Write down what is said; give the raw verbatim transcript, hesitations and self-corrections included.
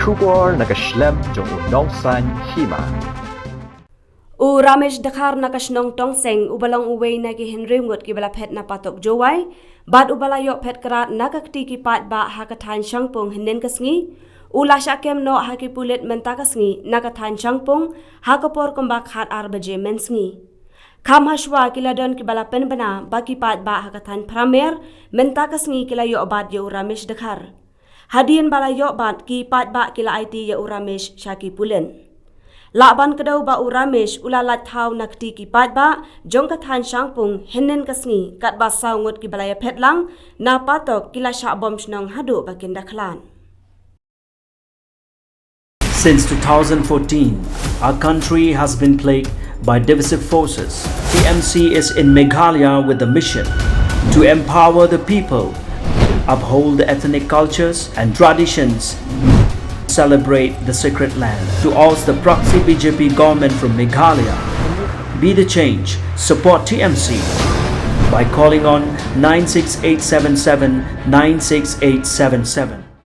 Khubor na ka shlem jong u Nongsaiñ Hima. U Ramesh Dkhar na ka shnong Tongseng, uba long uwei na ki hynriew ngut kiba la phet na Patok Jowai bad uba la ïoh phet krad na ka kti ki paidbah ha ka thaiñ Shangpung hynnin ka sngi, u la shah kem noh ha ki pulit mynta ka sngi na ka thaiñ Shangpung ha ka por kumba khat ar baje mynsngi. Kham hashwa ki la don kiba la pynbna ba ki paidbah ha ka thaiñ Pramer mynta ka sngi ki la ïoh bat ïa u Ramesh Dkhar. Hadien ba la ïoh bat, ki paidbah ki la aiti ïa u Ramesh sha ki pulit. Lah ban kdew ba u Ramesh u la lait thaw na kti ki paidbah jong ka thaiñ Shangpung hynnin ka sngi, katba saw ngut kiba la ïa phet lang na Patok ki la shah bom shnong haduh ba kin da khlad. Since two thousand fourteen, our country has been plagued by divisive forces. T M C is in Meghalaya with the mission to empower the people, uphold the ethnic cultures and traditions, celebrate the sacred land. To oust the proxy B J P government from Meghalaya, be the change, support T M C by calling on nine six eight seven seven nine six eight seven seven.